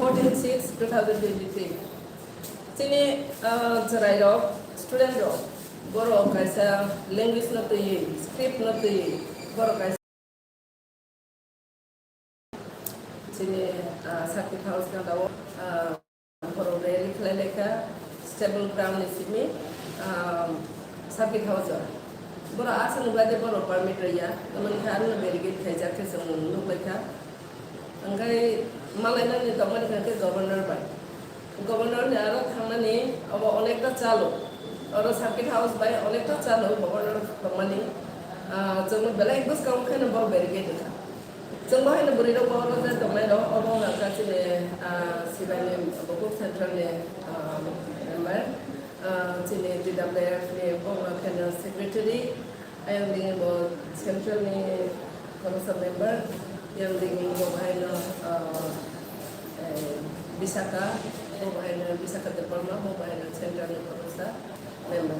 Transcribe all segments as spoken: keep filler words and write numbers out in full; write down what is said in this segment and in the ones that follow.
Fourteen six two thousand twenty-three. Chini, ah, chwrairok, studentrok, borok kaisa language no twiwi, script no twiwi, borok kaisa chini, ah, circuit house gana o, ah, borok rally khlai laikha, stable ground ni simi, ah, circuit house o. Borok aswk ni baade borok permit rwya, tamoni khe ano barricade khaijak khe chwng nuk laikha. Hingke malainani tongmani hingke governor bai. Governor ni aro thangnani obo onekta chalo. Oro circuit house bai onekta chalo governor tongmani. Ah, chwngno belai bwskango kheno borok barricade wngkha. Chwngbo haino bwrwi rokbo oro je tongnai rok, obo wngkha chini, ah, sibaini Bokuk Central ni, ah, member, ah, chini T W F ni bo wngkha kheno secretary. Ayang dingni bo central ni khoroksa member, yang dingni bo bahaino, ah, eh, Bisaka, bo bahaino Bisaka Debbarma, bo bahaino central ni khoroksa member.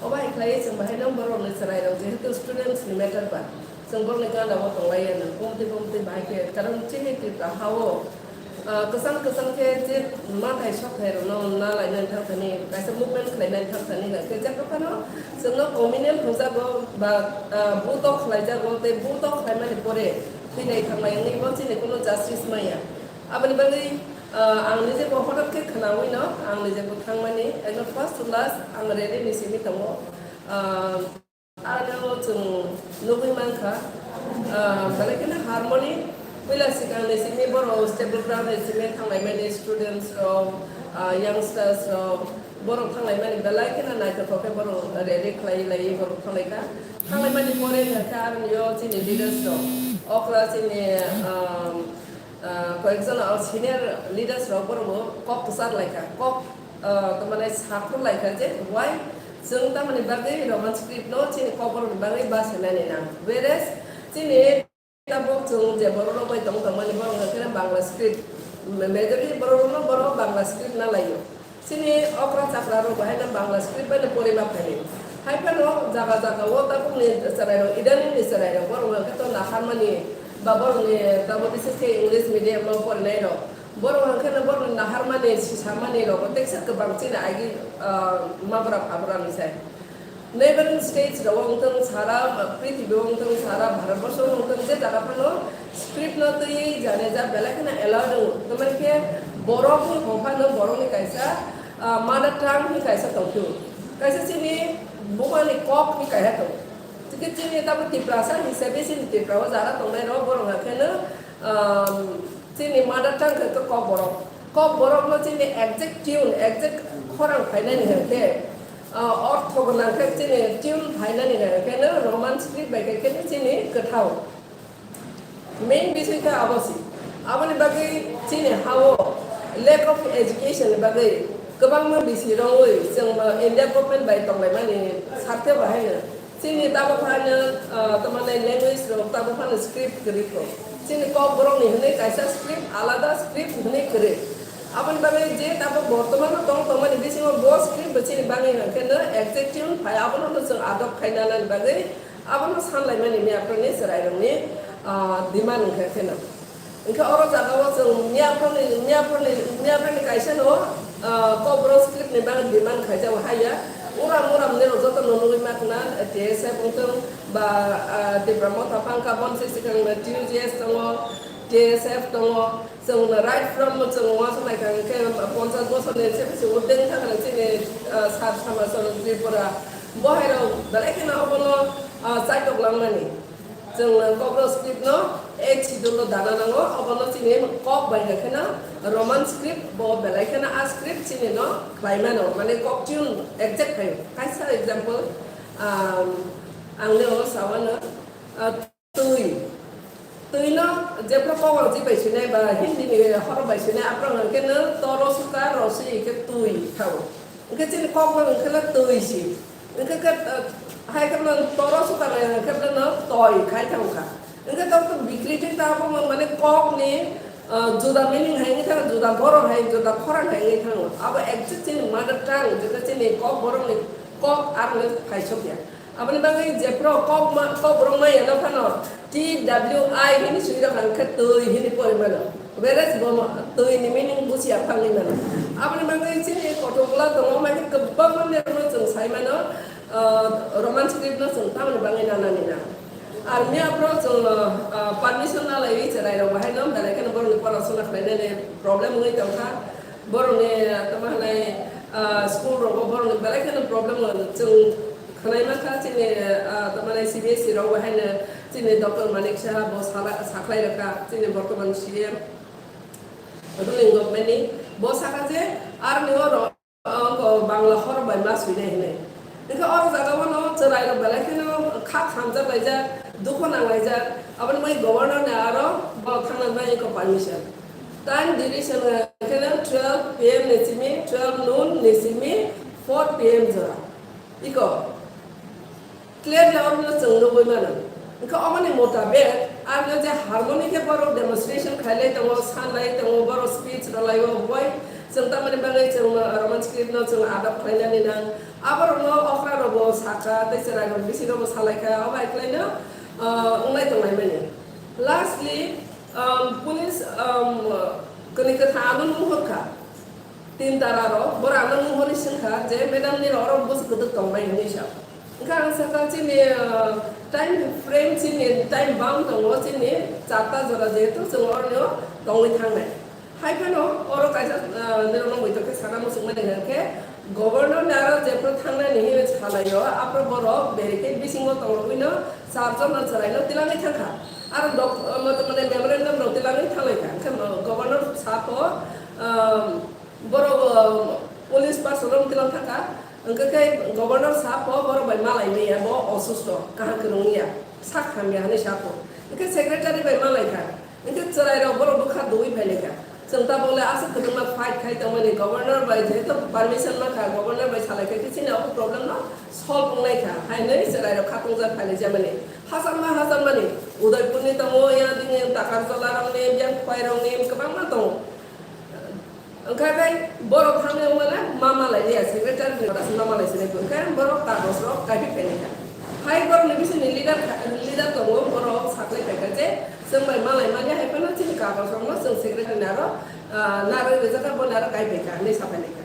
O bahai khlai chwng bahaino borok ni chwrai rok jehetu students ni matter ba, chwng borok ni gana o tonglai ya nang, kumti kumti bahai khe, karon chini Tripura ha o, Ah, kwchang kwchang khe je ma thai sok thai rokno na lainani thang thani, kaisa movement khlainani thang thani, hwnkhe je phano chwngno communal hwnjago ba, ah, buto khlaijago, tei buto khlaimani pore thwinai thanglai wngwi bo chini kuno justice maya. Aboni bagwi, ah, ang nije bo hotok khe khwnawino, ang nije bo thangmani, ekdom first to last ang rally ni simi tongo. Ah, Aro chwng nugwi mankha, ah, belai kheno harmoni, puila swkang ni simi borok stable ground ni simi thanglaimani students rok, ah, youngsters rok, borok thanglaimani belai kheno naithothok khe borok ready khlai lai borok thanglaikha. Thanglaimani pore hwnkhe aroni o chini leaders rok, okra chini, ah, Ah, koyekjon o senior leaders rok borok bo kok kwchar laikha, kok, ah, tamani sakhur laikha je why chwng tamani bagwi Roman script no chini kokborok ni bagwi bachainani nang. Whereas chini tabuk chwng je borok rok bai tong tongmani borok hwnkhe Bangla script, majority borok rok no borok Bangla script na laio. Chini okra chakra rok bahai no Bangla script bai no pori ma phaini. Hai phano jaga jaga o tabuk ni chwrai rok, idani ni chwrai rok, borok hwnkhe to naharmani ba borok ni tabuk bises khe English medium o porinai rok. Borok hwnkhe no borok ni naharmani, sisamani rok teksa kwbang chini agi, ah, mabra phabra ni sai. Neighboring states rok wngtong sara, ah, prithibi wngtong sara, Bharat borsho wngtong je jaga phano script no twi jane ja belai kheno allowed wngo. Tamani khe borok ni hongphano borok ni kaisa, ah, mother tongue ni kaisa tongphio. Kaisa chini buma ni kok ni kaisa tong. Tike chini tamo Tiprasa hisabe chini Tripura o jara tongnai rok borok hwnkhe no, ah, chini mother tongue khe kok borok. Kok borok no chini exact tune, exact khorang phainani hwnkhe, ah, ortho gwnang khe chini tune phainani hwnkhe no Roman script bai khe chini kwthao. Main bisoi khe abo si. Aboni bagwi chini ha-o lack of education ni bagwi kwbangma bisi rwngwi chwng India government bai tonglaimani sakhe bo haino chini tabuk haino, ah, tamani language rok tabuk haino script kwrwi kho. Chini Kokborok ni hwnwi kaisa script, alada script hwnwi kwrwi. Aboni bagwi je tabuk bortomano tong tongmani bisingo bo script bo chini bagwi hwnkhe no exact tune phai, abono no chwng adopt khaina nani bagwi Abono sanlaimani miyaphorni chwrairokni, ah, demand wngkha kheno. Hwnkhe oro jagao chwng miyaphorni, miyaphorni, miyaphorni kaisano, ah, Kokborok script ni bagwi demand khaijak haiya. Uram uram nirok jotono nugwi makhna, T S F wngthung ba, ah, Tipra Motha Pangkha, boni swkang T U J S tongo, T S F tongo. Chwng right from chwng uansuk naikha hwnkhe ponchash bosorni se bisi urdeng thangkha chini, ah, sar samajwk Tripura. Bo hairok belai kheno obono, ah, chaitok langmani. Chwng Kokborok script no eighth schedule o dana nango, obono chini kok bai khe kheno Roman script, bo belai kheno a script chini no khlai mano, mane kok tune exact khayo. Kaisa example, um, ang neo sawano, ah, Twi. Twi no jephru Kokborok ji bai sinai ba Hindi ni horo bai sinai, aphuru hwnkhe no toro suka, rosi hwnkhe twi thao. Hwnkhe chini Kokborok hwnkhe no twi si. Hwnkhe khe, eh, hai khe no toro suka no hwnkhe no toi khai thangkha. Hwnkhe tok tok bikriti ta abo mane kok ni, eh, juda meaning hai wngwi thango, juda borok hai, juda khorang hai wngwi thango. Abo exact chini mother tongue, jeto chini Kokborok ni kok aro no phaisokya. Aboni bagwi jephru kok ma-, Kokborok maya no phano T W I hini swi rok ang khe twi hini pori mano. Whereas bo twi ni meaning bujiya phangwi mano. Aboni bagwi chini kothok bwla tongo, mai kwbangma nirokno chwng sai mano, ah, Roman script no chwng tamoni bagwi nanani na. Ar miya phoro chwng, ah, permission na laiwi chwrai rok bahai no belai kheno borokni pora sona khlainani problem wngwi tongkha. Borokni, ah, tamo hwnai, ah, school rogo borokni belai kheno problem wng chwng khwnai mankha chini, ah, tamo hwnai C B S E rok bahai no chini Doctor Manik Saha bo sala-, sakhlai rwkha chini bortoman C M. Ruling government ni bo saka je arni oro, uh, ko Bangla hor bai ma suinai hinwi. Hingke oro jaga o no chwrai rok belai kheno kha khamjak laijak, dukho nang laijak, aboni bai governor ni aro bo thangna bai ko permission. Time duration kheno twelve P M ni simi, twelve noon ni simi four P M jora. Iko. Clearly oro no chwng nugwi mano. Hingke omoni motabek, aro je harmoni khe borok demonstration khailai tongo, sanlai tongo, borok speech rwlaio, boi chwng tamoni bagwi chwng Roman script no chwng adopt khlainani nang. Aborok no okra rok bo sakha, tei chwrai rok bisingo bo salaikha, obai khlaino, ah, wnglai tonglaimani. Lastly, um, police, um, kwnwi kwthang ano nung hor kha. Tin tara rok, bora ano nung hori sing kha je, "Madam, nini oro bwswk kwtwk tong bai?" hinwi sa. Hingkha ang sakha chini, ah, time frame chini time bang tongo chini charta jora jehetu chwng oroni o tongwi thangnai. Hai phano oro kaisa, ah, nirokno muitok khe sana muchung mani hwnkhe governor ni aro jephru thangnani hinwi salaio, aphru borok barricade bisingo tongwi no charjon no chwraino tilangwi thangkha. Aro dok-, ah, mane memorandum rok tilangwi thanglai kha. Hingkhe governor sapo, ah, Borok, uh, police person rok tilang thangkha, hwnkhe khe governor sapo borok bai malai maya, bo osusto, kaham kwrwng ya, sak hamya hinwi sapo. Hwnkhe secretary bai malai kha, hwnkhe chwrai rok borok bwkha dui phai lai kha. Chwng tabuk le aswk kwbangma fight khai tongmani, governor bai jehetu permission mankha, governor bai salai kha khe chini o problem no solve wngnai kha, hainwi chwrai rok khatungjak phai lai jamani. Hachal ma hachal mani, Udaipur ni tongo, yang dini Takarjala rok ni, yang Khwai rok ni, kwbangma tongo. Wngkha khe borok thangwi wngmano ma malai liya, secretary ni order ma malai sinai, wngkha borok kagoj rok kaipi phainai kha. Hai borok ni bising ni leader kha, leader tongo, borok saklai phaikha je chwng bai malai manya, hai phano chini kagoj rok no chwng secretary ni aro, ah, narwi rijak kha, bo ni aro kai phaikha hinwi sa phainai kha.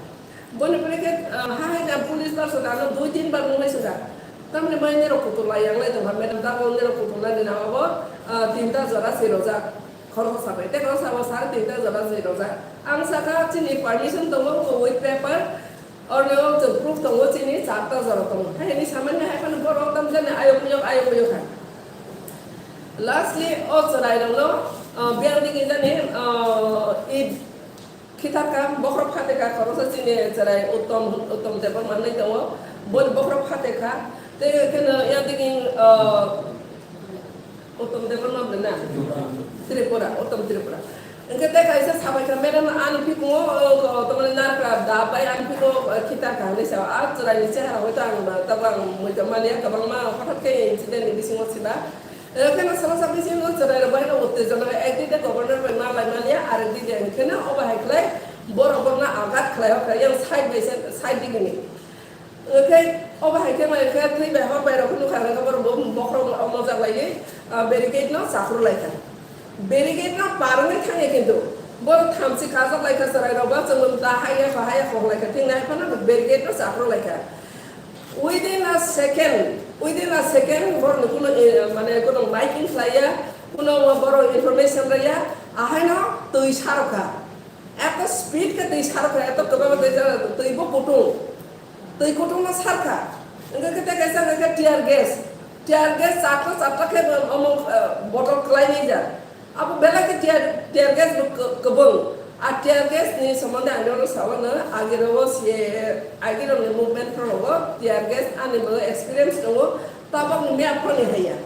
Boni pore khe, ah, ha hai jang police bar sota ano dui tin bar nunglai sota. Tamni mai nirok kutur lai yang lai tongkha, madam, tabuk nirok kutur lai ni nang abo, ah, tinta jora se rojak. Khoroksa bai, tei khoroksa bo sari tinta jora se rojak. Ang saka chini permission tongo, bo with paper, orni o je proof tongo, chini charta jora tongo. Hai ni samani hai phano borok tam jani ayok miyok, ayok miyok hai. Lastly, o chwrai rokno, ah, biyang digi jani, ah, i khitar ka, bokhorok phate ka, khoroksa chini chwrai Uttom, Uttom Debbarma hinwi tongo. Bo bokhorok phate ka. Tei kheno yang digi, ah, Uttom Debbarma bwrwi na? Tripura, Uttom Tripura. Hwnkhe tei kaisa sabai kha, "Madam, ani phikungo, o, o, tamani narwkra da bai ani phikungo, o, khitar kha," hinwi sa. A chwraini chehara hoito ang ba, tabuk ang muitu manya, kwbangma hothat khe incident ni bisingo siba. Hwnkhe no salo sa bisingo chwrai rok bai no uttejona, ekdin de governor bai malai manya, arekdin de hwnkhe no obo hai khlai borok borokno agat khlai hokha, yang side by side, side digini. Hwnkhe obo hai khe mai khe twi bai hor bai rok nukha, hwnkhe borok bo bokhorok mojak laiwi, ah, barricade no chakhru lai kha. Barricade no par wngwi thangya kintu borok thamchi kajak lai kha, chwrai rok ba chwng ta haiya kho, haiya kho lai kha, thik nai phano barricade no chakhru lai kha. Within a second, within a second borok ni kuno, eh, mane kuno miking khlaiya, kuno borok information rwya, ahaino twi sarokha. Eto speed khe twi sarokha, eto kwbangma twi sarokha, twi bo kutung. Twi kutung no sarkha. Wngkha khe tei kaisa wngkha khe tear gas. Tear gas chatra chatra khe omo, eh, bottle kwlai nai jak. Abo belai khe tear, tear gas bo kw-, kwbwng. A tear gas ni somonde ang nono sawano, agirok o C I A, agirok ni movement phano rogo tear gas ani bo experience tongo. Tabok ni miya phani haya.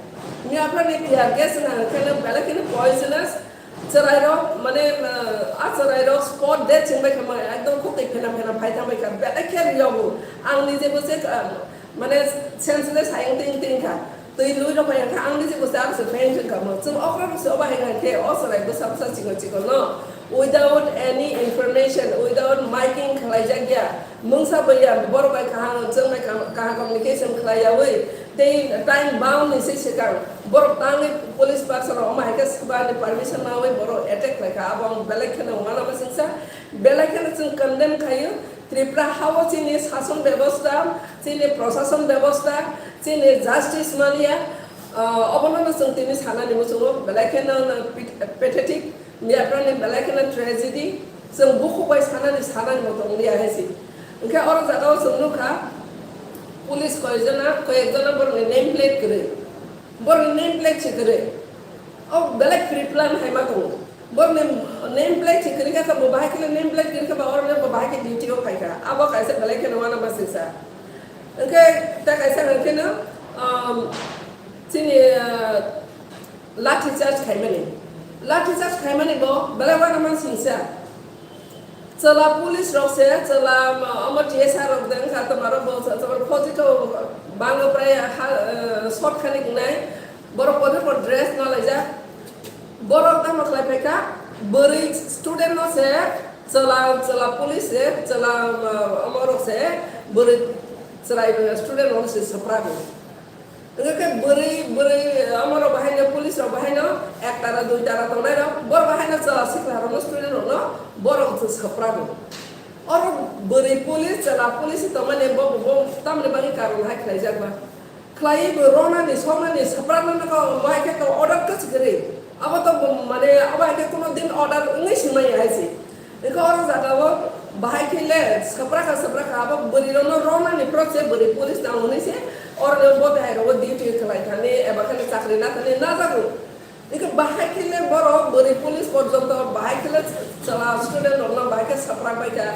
Miya phani tear gas wngkha khe belai kheno poisonous. Chwrai rok mane, ah, a chwrai rok spot dead chwng bai kha, ekdom khuk twi phena phena phai thang bai kha. Belai khe rw yago. Ang nije bo se, ah, mane senseless hai wng ting ting kha. Twi lui rok bai kha, ang nije bo se aro se phai wng kha mo. Chwng okra rok se obo hai kha khe, o chwrai bwsa bwsa chikon chikon no without any information, without miking khlai jak ya. Mungsa bai ya, borok bai kaham, chwng bai kaham, kaham communication khlai yawi. Tei time bound ni se swkang borok tangwi police person rok omo hai khe swbani permission nawi borok attack khlai kha, abo ang belai kheno uanama singsa, belai kheno chwng condemn khaio. Tripura hao chini sason bebosta, chini prosason bebosta, chini justice mania, ah, obono no chwng tini sanani muchungo, belai kheno pathetic. Miyaphranni belai kheno tragedy, chwng bukhuk bai sanani, sanani bo tong liya hai se. Hwnkhe oro jagao chwng nukha, police koijona, koyekjona borokni name plate kwrwi. Borokni name plate se kwrwi. O belai pre-plan hai ma tongo. Borokni name plate se kwrwi khe bo bahai kheno name plate kwrwi khe ba oro bo bahai khe duty o phai kha. Abo kaisa belai kheno uanama singsa. Hwnkhe ta kaisa hwnkhe no, um, chini, uh, Lathi charge khaimani. Lathi charge khaimani bo belai uanama singsa. Chwla police rok se, chwla, um, omo T S R rok de wngkha, tongma rok bo chwla khoji kho bango prai ha, uh, short khani wngnai. Borok kotor kotor dress no laijak. Borok tamo khlai phaikha, bwrwi student no se, chwla, chwla police se, chwla, um, omo rok se, bwrwi chwrai student rok se swprago. Hwnkhe bwrwi, bwrwi, amorok bahaino, police rok bahaino, ektara, duitara tongnai rok, borok bahaino chwla sikla rokno, student rokno, borok swprak rok. Oro bwrwi police, chwla police tongmani bo, bo, bo tamni bagwi karon hai khlaijak ba. Khlaiwi bo ronani, songnani, swprak rokno kok, bahai khe kok order kwchwk kwrwi. Abo to bo, mane, abo hai khe kuno din order wngwi swngmani hai se. Eko oro jaga o bahai khe le swprak kha, swprak kha, abo bwrwi rokno ronani phuru se bwrwi police nang hwnwi se oro bo bahai rogo duty khlai thani eba khe chakri na thani najago. Eko bahai khe le borok bwrwi police porjonto bahai khe le chwla student rokno bahai khe swprak bai kha.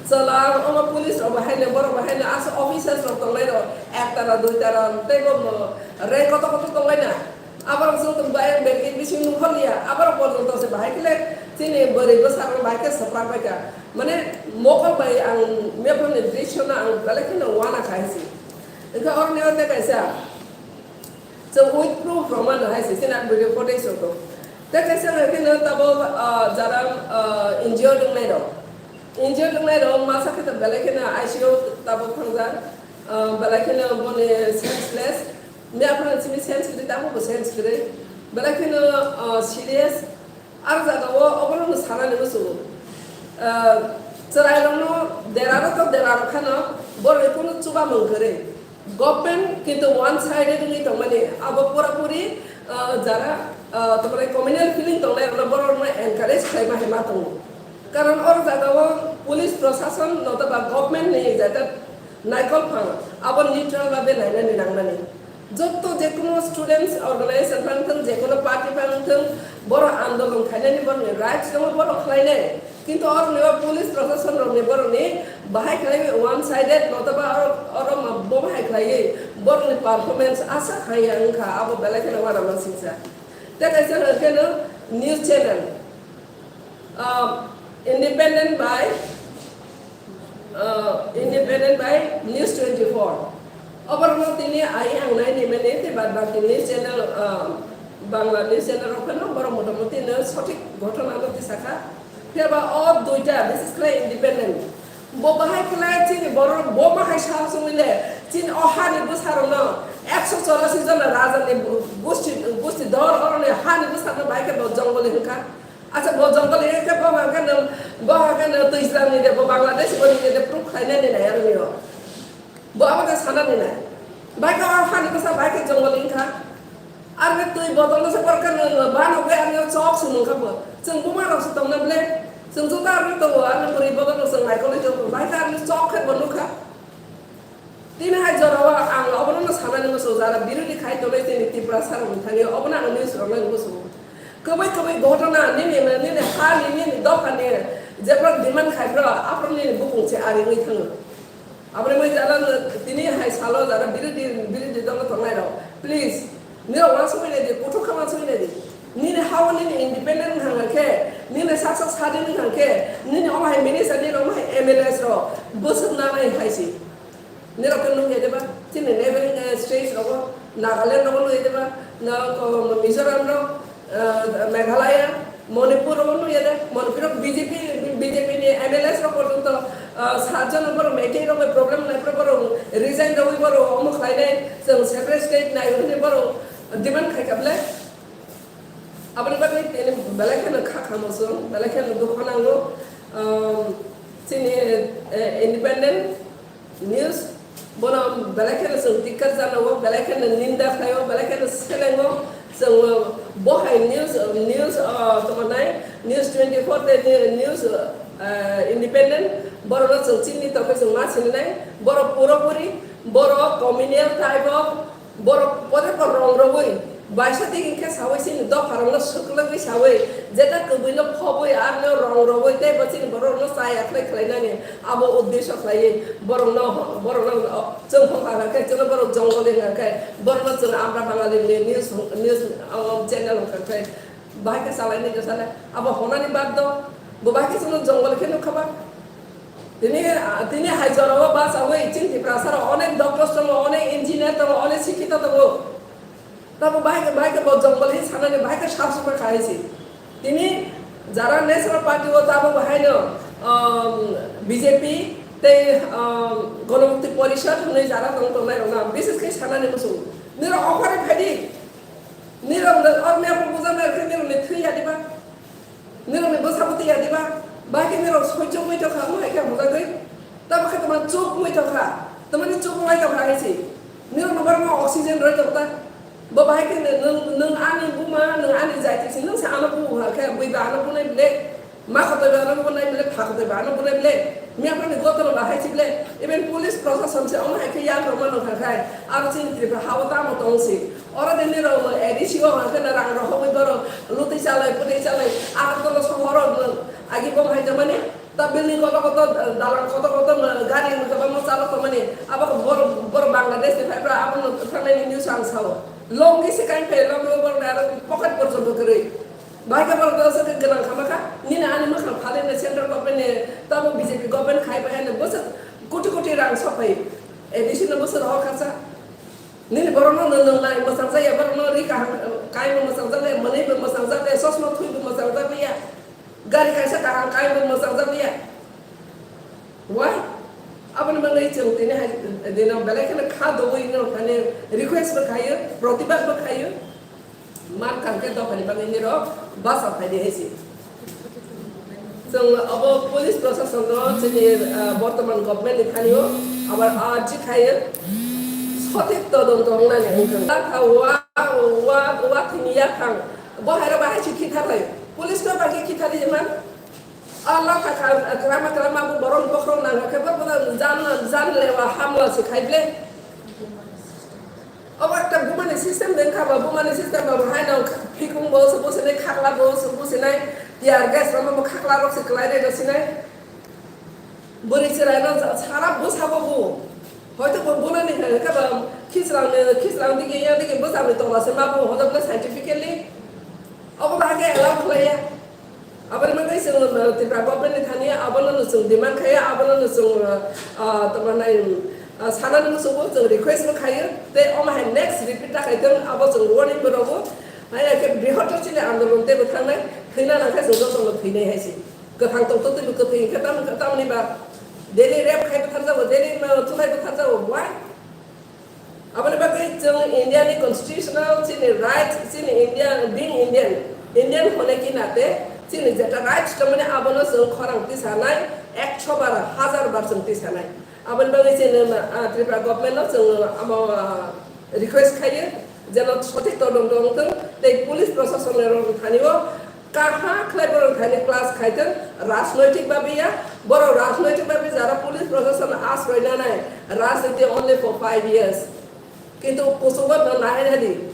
Chwla omo police rok bahai le borok bahai le asa officers rok tongnai rok ektara duitara tei bo rank kotor kotor tongnai na. Aborok joto bai bag ni bising nung khorliya, aborok porjonto se bahai khe le chini bwrwi bwsarok bahai khe swprak bai kha. Mane mokol bai ang mephamni drisyo no ang belai kheno uana kha hai se. Hwnkhe oroni o tei kaisa chwng with proof rok mano hai se, chini ang video footage rok tong. Tei kaisa hwnkhe no tabuk, ah, jara, ah, injured wngnai rok. Injured wngnai rok masa khe to belai kheno I C U tabuk thangjak. Ah, belai kheno boni senseless. Miyaphano chini sense kwrwi, tamo bo sense kwrwi. Belai kheno, ah, serious. Aro jaga o obono no sanani muchungo. Ah, chwrai rokno deraro to deraro khano borokni kunu chubamung kwrwi. Government kintu one sided wngwi tongmani. Abo pura puri, ah, jara, ah, tamani communal feeling tongnai rokno borokno encourage khlai ma hai ma tongo. Karon oro jaga o police prosason notoba government ni jata naikol phang abo neutral ba be nainani nangnani. Jotto je kono students organization phang thung, je kono party phang thung, borok andolon khainani borokni rights tongo, borok khlainai. Kintu oroni o police prosason rokni borokni bahai khlaiwi one sided notoba oro, oro ma bo bahai khlaiwi borokni performance asa khaiya wngkha, abo belai kheno uanama singsa. Tei kaisa hwnkhe no news channel. Ah, independent by, ah, independent by News twenty-four. Oborokno tini ai ang nai ni mani tei bad baki news channel, ah, Bangla news channel rok phano borok motamuti no sothik ghotona no tisakha. Phiya ba o duita bises khlai independent. Bo bahai khlai chini borok bo bahai sa songwi le chini o hani bwsarokno ekso chorasi jona raja ni gusti, gusti dor oroni hani bwsarokno bahai khe bo jongoli hwnkha. Acha bo jongol area khe bo hwnka nw, bo hwnka nw Twijlang ni de, bo Bangladesh bo ni de, proof khlainani nai aroni o. Bo abo de sanani nai. Bai khe o hani bwsa bai khe jongol wngkha. Aroni twi bodol no se borok khe nw bano khe aroni o chok se nungkha bo. Chwng buma rok se tongna ble. Chwng joto aroni tongo, aroni bwrwi bodol no chwng naikolwi tongo. Bai khe aroni chok khe bo nukha. Tini hai jorao ang obono no sanani muchungo, jara birodhi khai tongnai chini Tiprasa rokni thani obono ang news rok nai muchungo. Kwbwi kwbwi ghotona nini, nini hani, nini dophani jephru demand khai phru aphru nini bukung se ari wngwi thango. Aboni bagwi jara tini hai salo jara birodhi, birodhi dolo tongnai rok, please, nini uansukwi nai di, kuthuk khe uansukwi nai di. Nini hao nini independent wngkha khe, nini sak sak sadin wngkha khe, nini omo hai minister, nini omo hai M L As rok bwswk nanai hai se. Nirok khe nukya deba, chini neighboring, eh, states rogo, Nagaland rogo nukya deba, na, ko, Mizoram rok, eh, Meghalaya, Manipur rogo nukya de, Manipur rok B J P, B J P ni M L As rok porjonto, Ah, sajano borok meeting rok bai problem nai, borok resign rogwi borok omo khlainai, chwng separate state nai hwnwi borok demand khai kha ble. Aboni bagwi tini belai kheno kha khamo chwng, belai kheno dukho nango. Um, chini, eh, independent news, bono belai kheno chwng tikkar jana o, belai kheno ninda khlai o, belai kheno selengo. Chwng bo hai news, news, uh, tamo nai, News twenty-four tei ni-, news, uh, independent, borok no chwng chini tokhe chwng ma sini nai, borok pura puri, borok communal type of, borok podo ko rong rogwi, baisa tigi khe sawi chini dopha rok no swklagwi sawi, jeta kwbwi no phobwi ar no rong rogwi tei bo chini borok no chaya khlai khlai nani abo uddesho khlaiwi borok no, borok no, chwng phokha khe chwng borok jongol wngkha khe borok no chwng Amra Bangali ni news, news, um, channel wngkha khe. Bahai khe salai ni khe salai. Abo honani bad do. Bo bahai khe chwngno jongol khe nukha ba. Tini, tini hai jorao bachawi chini Tiprasa rok onek doctors tongo, onek engineer tongo, onek sikhito tongo. Tabo bahai khe, bahai khe bo jongol hi sanani bahai khe sab sukha khai si. Tini jara National Party o tabo bahai no, um, B J P tei, um, Ganamukti Porishad hwnwi jara tong tongnai rok na bises khe sanani muchung. Nirok okhore phaidi. Nirok no, or mia bo bujak nai khe nirok ni thwi ya diba? Nirok ni bwsa bo twi ya diba? Bahai khe nirok soichok bai tokha, omo hai khe hamjagwi. Tamo khe tamo chuk bai tokha. Tamani chuk bai tokha hai se. Nirok no borok no oxygen roi tokta. Bo bahai khe nwng, nwng ani buma, nwng ani jaiti se, nwng se ano bu ha khe, bui ba ano bunai ble. Ma khotoi ba ano bunai ble, pha khotoi ba ano bunai ble. Miya phani gotoro ba hai si ble. Even police proshashan se omo hai khe yak rok mano kha khai. Aro chini Tripura ha o tamo tong si. Oro de nirok A D C o hwnka khe na rang rok hogwi borok lutwi chalai, putwi chalai, Agartala sohor o agi bom hai tongmani, ta building kotor kotor, dalang kotor kotor, gari kwbangma chalok tongmani, abo borok, borok Bangladesh ni phai phra, abo no thangnaini news ang sao. Longi se kain phai, longi o borok ni aro pocket porjonto kwrwi. Bahai khe borok dosa khe gwnang kha ma kha, nini ani mwkhang phalwi no central government ni, tamo B J P government khai bai ano bwswk koti koti rang sok phai, A D C no bwswk rohor kha sa. Nini borokno nwng nwngnai mwchangjakya, borokno ri kaham kainwi mwchangjakya, mwnwibo mwchangjakya, chosma thwibo mwchangjakya, gari kaisa kaham kainwi mwchangjakya. Why? Aboni bagwi chwng tini hai dino belai kheno kha dobwi nini thani request bo khaio, protibad bo khaio. Mar kangkhe dophani bagwi nirok basa phaidi hai se. Chwng abo police proshasonno chini, ah, bortoman government ni thani o abar arji khaio sothik todonto wngnani wngkha. Wa, wa, wa thwngya thang. Bo hairok bahai se khitharlai. Police no bagwi khitharwi man. Allah kha kha, kwrama kwrama bo borok bokhorok nang khe bo bono jan, jan lewa hamla se khai ble. Obo ekta bumani system de wngkha ba, bumani system ba bo haino phikung bo se businai, khakla bo se businai, tear gas rok bo khakla rok se kwlai rai rw sinai. Bwrwi chwrai no sara bwsa bo bu. Hoito bo bunani kha khe ba khichlang ni, khichlang digi ya digi bwsa ni tola se ma bo hodo scientifically. Obo ba khe allow khlai ya. Aboni bagwi chwng, uh, Tripura government ni thani abono no chwng demand khaio, abono no chwng, uh, uh, tamo nai, uh, sanani muchungo chwng request bo khaio, tei omo hai next repeat ta khai thung, abo chwng warning bo rwo. Hai khe brihotor chini andolon tei bo thangnai, thwina nang khe chwng joto no thwinai hai se. Kwthang tong twi bo kwthwi hwn khe tam, tamni ba daily rape khai bo tharjago, daily, uh, thulai bo tharjago, why? Aboni bagwi chwng India ni constitutional chini right, chini India, being Indian, Indian hone ki nate chini jeta rights tongmani abono chwng khorang tisanai, ekso bar, hazar bar chwng tisanai. Aboni bagwi chini, ah, Tripura government no chwng amo, ah, request khaio, jeno sothik todonto wngthung tei police proshasonni rok thani o Kaha khlai borok thani class khai thung, rajnoitik babi ya, borok rajnoitik babi jara police proshashan asroi nanai, rajniti only for five years. Kintu kuchugo no nahai nadi,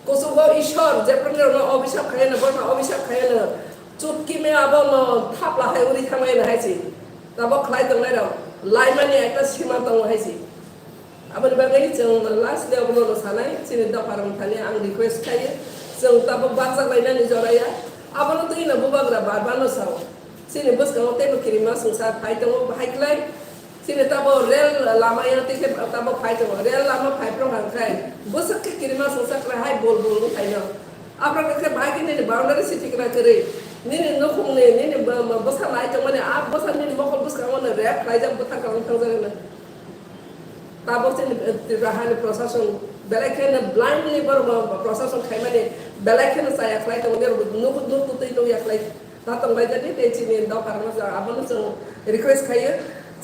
kuchugo Ishwar, jephru nirok no obisap khai no, bono obisap khai no, chutki me abo no thapla hai uri thangmai no hai si. Tabok khlai tongnai rok, laimani ekta sima tongo hai si. Aboni bagwi chwng last day abono sanai, chini dopha rok thani ang request khaio, chwng tabuk bachak lainani jora ya, abono twi no bubagra bar bar no sao. Chini bwskango teibo kirima swngchar phai tongo, bahai klai. Chini tabo rel lama ya tei khe tabo phai tongo, rel lama phai phro hang khai, bwswk khe kirima swngchar khlai hai bol bol wng phai no. Aphra khe bahai khe nini boundary se tikna kwrwi. Nini nukhungni, nini bw-, bw-, bwsa nai tongmani, a bwsa nini mokol bwskango Rape khlaijak, bwthar kang thangjak hwnwi. Tabok chini, eh, Tripura hani prosason belai kheno blindly borok no prosason khaimani belai kheno chaya khlai tongo, nuk nuk twi nuk ya khlai ta tong lai jani tei chini dopha rok no abono chwng request khaio.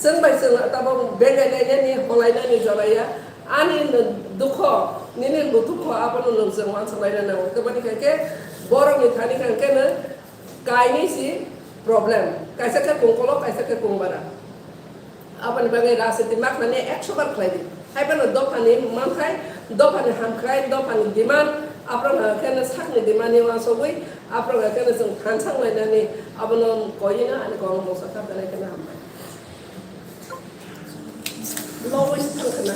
Chwng bai chwng tabok bengai lainani holai nani joraya ani dukho nini bo dukho abono nwng chwng uansuk lai nani. Tamoni khe borok ni thani khe no kainwi si problem, kaisa khe kungkolo, kaisa khe kungbara. Aboni bagwi rajniti maknani ekso bar khlai di. Hai phano dophani manthai, dophani hamkrai, dophani demand, aphro hwnka khe no sakni demand ni uansugwi, aphro hwnka khe no chwng thansa wng lainani, abono koiwi no ani kok mungsa kha belai kheno hambai. Lowest thang khna.